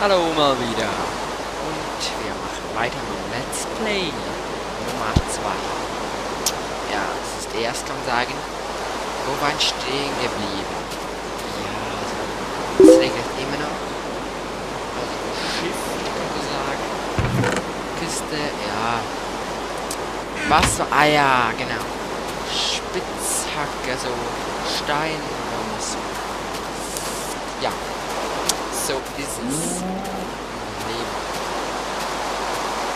Hallo mal wieder. Und wir machen weiter mit Let's Play Nummer 2. Ja, das ist erst, kann man sagen, wo waren stehen geblieben? Ja, also, es regnet immer noch. Also Schiff, kann man sagen. Küste, ja. Wasser, ah ja, genau. Spitzhacke, also Stein und so. Ja. So ist es. Leben.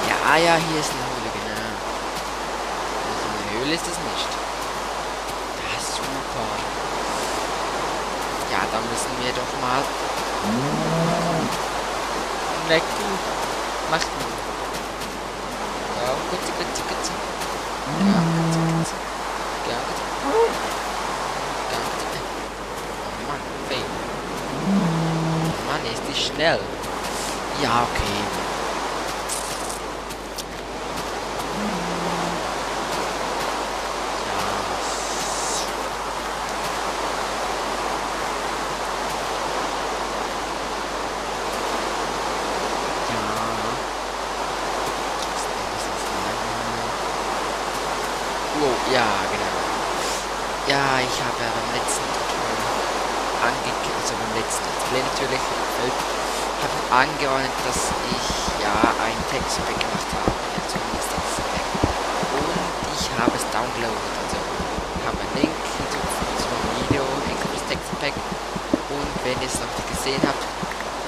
Ja, ah ja, hier ist eine Höhle, genau. Also eine Höhle ist es nicht. Ja, super. Ja, da müssen wir doch mal... Weg, du. Mach du. Ja, gut. Ja, gut. Ja, gut. Oh Mann, Fail. Mann, ist die schnell. Ja, okay. Wow, ja, genau. Ja, ich habe ja beim letzten also beim letzten Play natürlich, habe angeordnet, dass ich ja ein Textpack gemacht habe. Ja, zumindest Textpack. Und ich habe es downloadet. Also habe einen Link hinzugefügt zu meinem Video, extra Textpack. Und wenn ihr es noch nicht gesehen habt,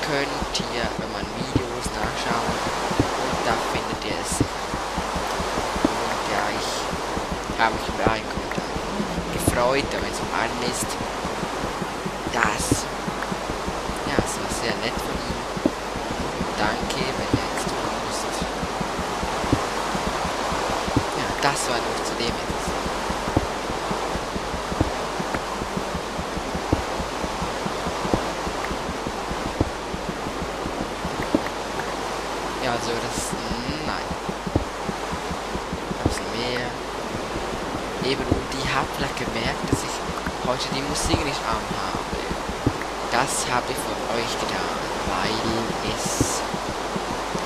könnt ihr bei meinen Videos nachschauen. Und da findet ihr es. Und ja, ich habe mich über einen Kommentar gefreut, wenn es um einen ist. Das war sehr nett von ihm. Danke, wenn ihr nichts tun müsst. Ja, das war nur zu dem jetzt. Ja, also das... Nein. Ein bisschen mehr. Eben, und ich habe vielleicht gemerkt, dass ich heute die Musik nicht anhabe. Das habe ich für euch getan, weil es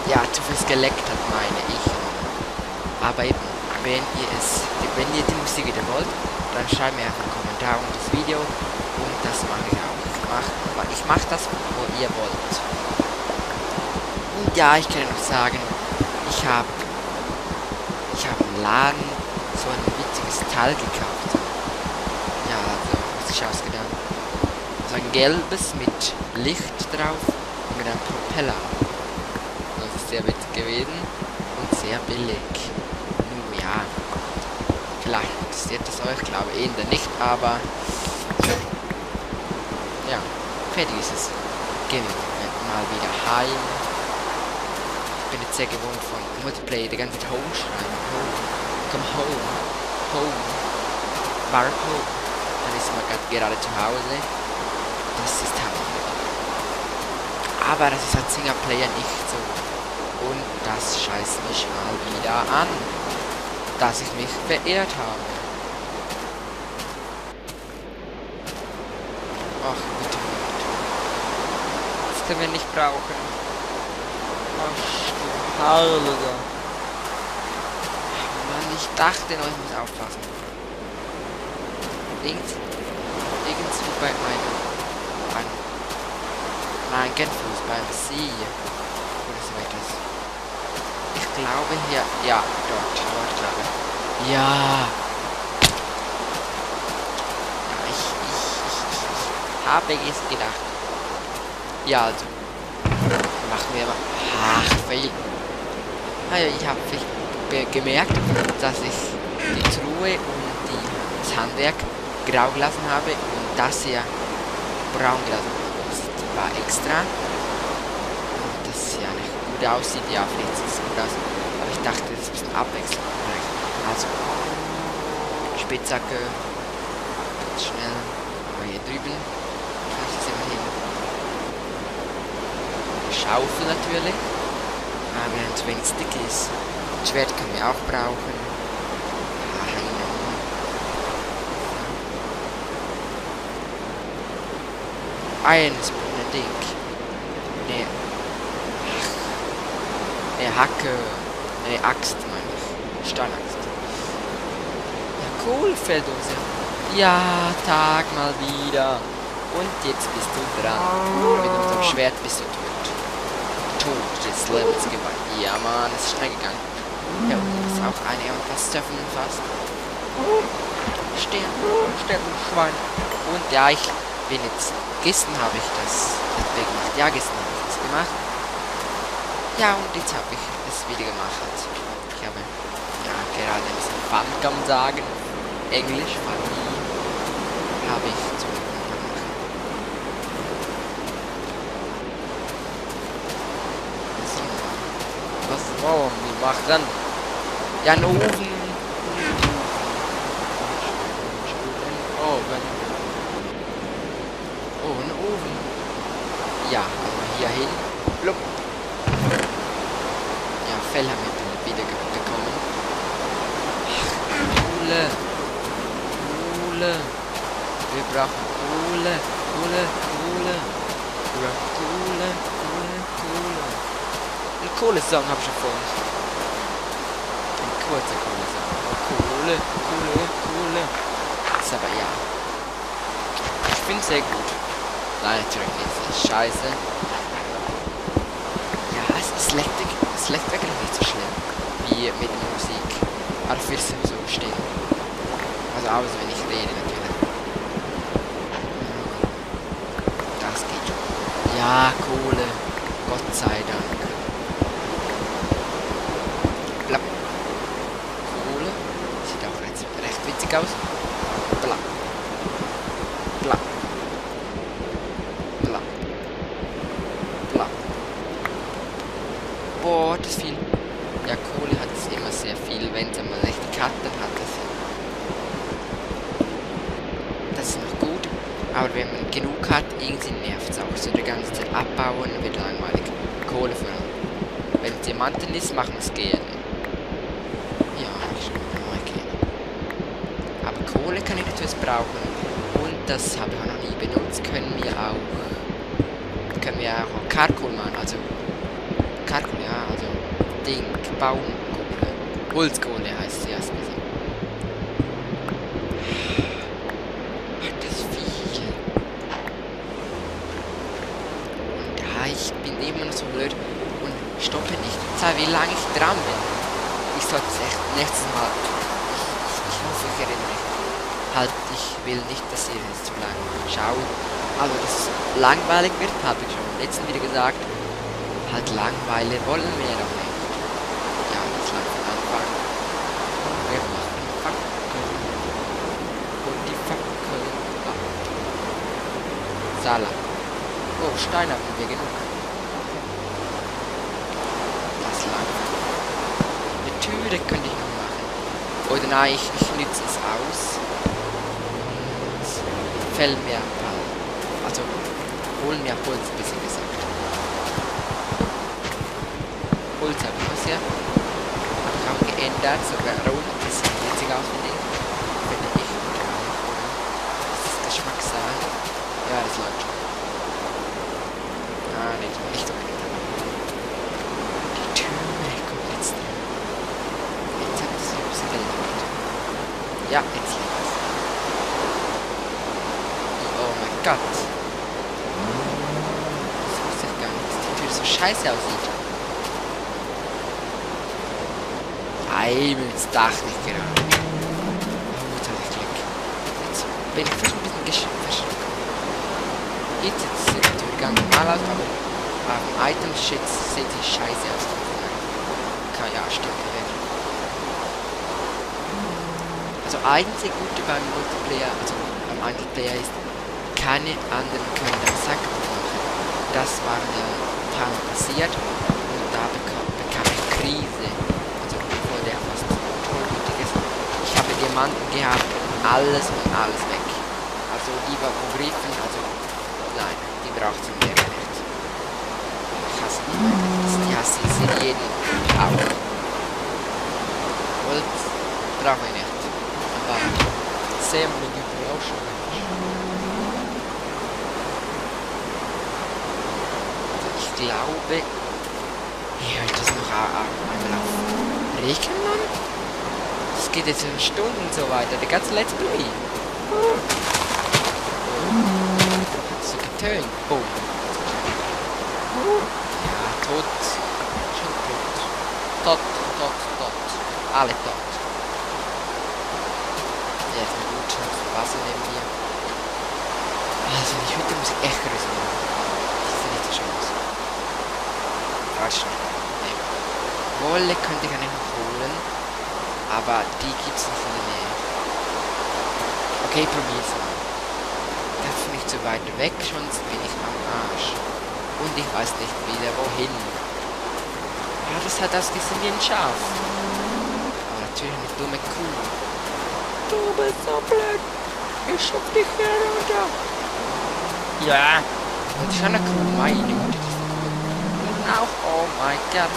ja zu viel geleckt hat, meine ich. Aber eben, wenn ihr die Musik wieder wollt, dann schreibt mir einfach einen Kommentar unter das Video und das mache ich auch. Ich mache das, wo ihr wollt. Und ja, ich kann noch sagen, ich habe im Laden so ein witziges Teil gekauft. Ja, also, was ich ausgedacht. So ein gelbes mit Licht drauf und mit einem Propeller. Das ist sehr witzig gewesen und sehr billig. Nun ja, vielleicht interessiert es euch, glaube ich eher nicht, aber ja, fertig ist es. Gehen wir mal wieder heim. Ich bin jetzt sehr gewohnt von Multiplayer, die ganze Zeit Home schreiben. Home, come home, home, war home. Dann ist man gerade zu Hause. Das ist halt. Aber das ist als Singleplayer nicht so. Und das scheißt mich mal wieder an, dass ich mich beehrt habe. Ach, bitte. Das können wir nicht brauchen. Ach, du Heilige. Mann, ich dachte noch, ich muss aufpassen. Irgendwo bei meinem... Nein, Genfuß beim See. Oder so etwas. Ich glaube hier... Ja, dort glaube ich. Ja. Ja, ich habe es gedacht. Ja, also. Machen wir mal... Ach, fail. Naja, ich habe gemerkt, dass ich die Truhe und das Handwerk grau gelassen habe und das hier braun gelassen habe. War extra. Und das ja nicht gut aussieht. Ja, vielleicht sieht es gut aus. Aber ich dachte, das ist ein bisschen abwechselnd. Also, Spitzhacke. Ganz schnell. Aber hier drüben. Kann ich das immer hin. Eine Schaufel natürlich. Aber wenn es wenig dick ist. Ein Schwert können wir auch brauchen. Eins. Ding. Ne. Hacke. Axt meine ich. Steinaxt. Ja, cool, Felldose. Ja, Tag mal wieder. Und jetzt bist du dran. Mit unserem Schwert bist du tot. Tod des Levels gewonnen. Ja, Mann, es ist schnell gegangen. Ja, und hier ist auch eine und fast treffen fast. Sterben, Schwein. Und ja, ich bin jetzt. Gestern habe ich das gemacht. Ja, gestern habe ich das gemacht. Ja, und jetzt habe ich es wieder gemacht. Ich habe ja gerade ein bisschen Fun, kann man sagen. Englisch, Funny. Habe ich zum gemacht. So. Was wollen wir machen? Ja, einen Ofen. Ofen. Oh, ein Ofen. Ja, also hier hin. Blub. Ja, Fell haben wir wieder bekommen. Kohle. Kohle. Wir brauchen Kohle. Kohle. Kohle. Wir brauchen Kohle. Kohle. Kohle. Ein Kohlesong habe ich schon vor uns. Ein kurzer Kohlesong. Kohle. Kohle. Kohle. Ist aber ja. Ich finde es sehr gut. Nein, natürlich nicht. Das ist scheiße. Ja, es leckt wirklich nicht so schlimm wie mit der Musik. Aber ich will sowieso stehen. Also außer wenn ich rede natürlich. Das geht schon. Ja, Kohle. Gott sei Dank. Blapp. Kohle. Sieht auch recht witzig aus. Blapp. Blapp. Blapp. Blapp. Boah, das ist viel. Ja, Kohle hat es immer sehr viel, wenn es einmal recht hat, dann hat es. Das ist noch gut, aber wenn man genug hat, irgendwie nervt es auch. So die ganze Zeit abbauen wird langweilig. Kohle für. Wenn es Diamanten ist, machen wir es gerne. Ja, ich mal gehen. Aber Kohle kann ich natürlich brauchen. Und das habe ich auch noch nie benutzt. Können wir auch Karkohl machen, also Karkohl, ja, also Ding, Baumkohle. Holzkohle heißt sie erst gesagt. Das ist viel. Und ja, ich bin immer noch so blöd und stoppe nicht. Sei wie lange ich dran bin. Ich sollte es echt nächstes Mal. Ich hoffe, ich erinnere mich. Halt, ich will nicht, dass ihr jetzt zu lange schaut. Also, dass es langweilig wird, habe ich schon letzten wieder gesagt. Halt Langeweile wollen wir doch nicht. Ja, das lang von Anfang. Wir machen Fackeln. Und die Fackeln ab. Salat. Oh, Stein haben wir genug. Das lang. Eine Türe könnte ich noch machen. Oder nein, ich nütze es aus. Und fällen mir ein paar. Also, holen wir Holz, bisschen gesagt. Holz habe ich was her. Habe ich auch geändert, sogar rund. Das sieht witzig aus, finde ich. Das ist Geschmackssache. Ja, das läuft schon. Ah, nicht unbedingt. Die Türe kommt jetzt dran. Jetzt hat es ein bisschen gelangt. Ja, jetzt liegt es. Oh mein Gott. Das wusste ich gar nicht, dass die Tür so scheiße aussieht. Ins Dach nicht gerade. Oh, jetzt habe ich Glück. Jetzt bin ich fast ein bisschen verschrocken. Jetzt sieht die Tür ganz normal aus, aber auf dem Item-Shit sieht sie scheiße aus. Ja, stimmt. Also einzig Gute beim Multiplayer, also beim Einzelplayer ist, keine anderen können das Sack machen. Das war ja ein paar Mal passiert und da bekam ich Krise. Also vor der fast tollwütig ist. Ich habe Diamanten gehabt, alles und alles weg. Also die Griffen, also nein, die braucht sie mehr nicht. Ich hasse die hasse ich in jedem auch. Holz brauche ich nicht. Aber sehr mit auch schon. Ich glaube, ich werde das noch einmal auf Regen, Mann. Das geht jetzt in Stunden so weiter. Der ganze Let's Play. Hast du getönt? Boom. Ja, tot. Schon tot. Tot. Alle tot. Ja, ist mir gut. Wasser neben mir. Also, ich würde die Musik echt größer machen. Das sieht nicht so schön aus. Quatsch. Nee. Wolle könnte ich eigentlich noch holen. Aber die gibt's nicht in der Nähe. Okay, probier's mal. Das ist nicht zu weit weg, sonst bin ich am Arsch. Und ich weiß nicht wieder wohin. Ja, das hat ausgesehen wie ein Schaf. Aber natürlich eine dumme Kuh. Du bist so blöd. Ich schub dich hier runter. Ja. Und schon eine Kuh, meine Güte, das ist eine Kuh. Und auch, oh mein Gott.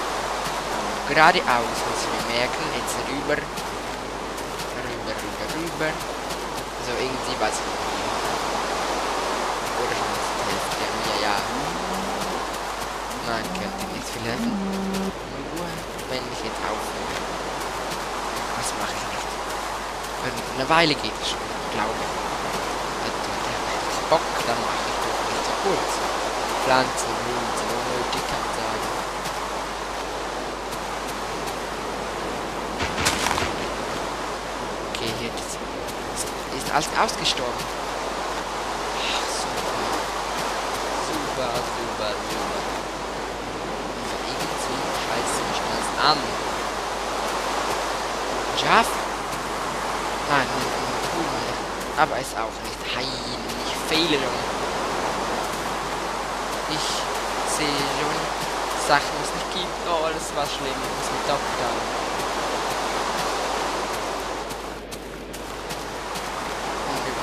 Geradeaus, muss ich mir merken. Jetzt rüber. Also irgendwie weiß ich nicht. Oder schon das hilft der mir, ja. Nein, könnte nicht viel helfen. Nur wenn ich jetzt aufhöre. Was mache ich nicht? Eine Weile geht es schon, glaube ich. Wenn ich Bock, dann mache ich doch nicht so kurz. Pflanzen, Blumen sind unnötig, kann man sagen. Okay, jetzt ist alles ausgestorben. Ach, super. Also irgendwie scheiße mich das an. Schaf? Nein, cool. Aber ist auch nicht heil. Ich fehle schon. Ich sehe schon Sachen, die es nicht gibt. Oh, das war schlimm. Das ist mit Lockdown.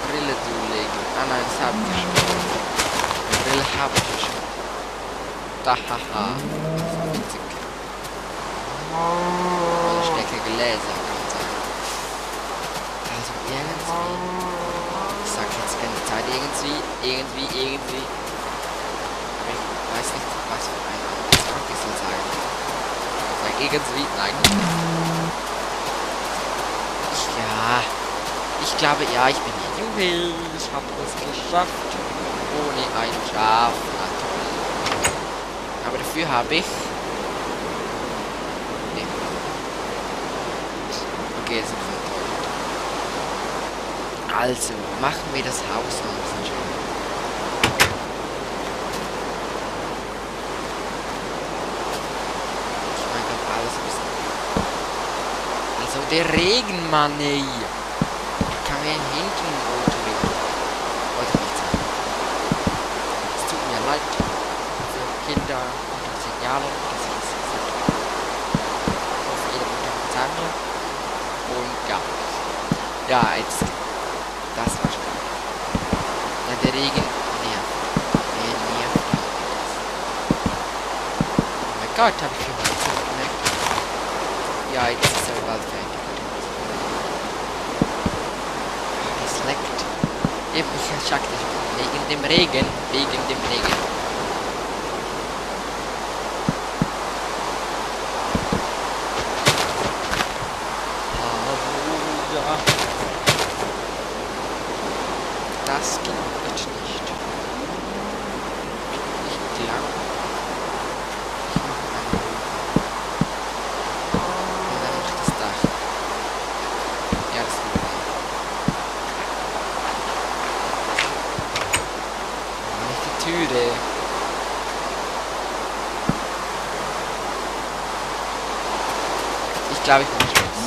Brille zulegen. Ah nein, das habe ich schon. Die Brille habe ich schon. Da, haha. Das ist witzig. Oder stecke Gläser, kann man sagen. Also irgendwie. Ich sag jetzt keine Zeit. Irgendwie. Aber ich weiß nicht, was für ein Ausdruck ich soll sagen. Ich sag irgendwie, nein. Ich glaube, ja, ich bin hier. Juhu, ich habe es geschafft. Ohne ein Schaf. Aber dafür habe ich... Nee. Okay, jetzt sind wir enttäuscht. Also, machen wir das Haus noch ein bisschen schön. Ich meine, doch alles ein bisschen... Also, der Regen, Mann, ey. Kann mir hinten im Auto reden. Wollte ich nicht sagen. Es tut mir leid für Kinder unter 10 Jahren, dass ich das gesagt habe. Ich hoffe, jede Mutter verzeiht mir. Und ja. Ja, jetzt. Das war schon. Ja, der Regen nervt. Der nervt. Oh mein Gott, habe ich schon mal gemerkt. Ja, jetzt ist er bald fertig. Eben, ich sagte schon, wegen dem Regen. Halleluja. Das glaube ich nicht. Ich glaube. Ich mache einen Bogen. Und dann mache ich das Dach. Ja, das ist gut. Türe. Ich glaube, ich mache Schluss.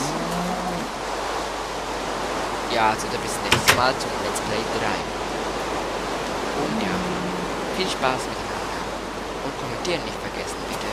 Ja, also da bis nächstes Mal zum Let's Play 3. Und ja, viel Spaß miteinander. Und kommentieren nicht vergessen, bitte.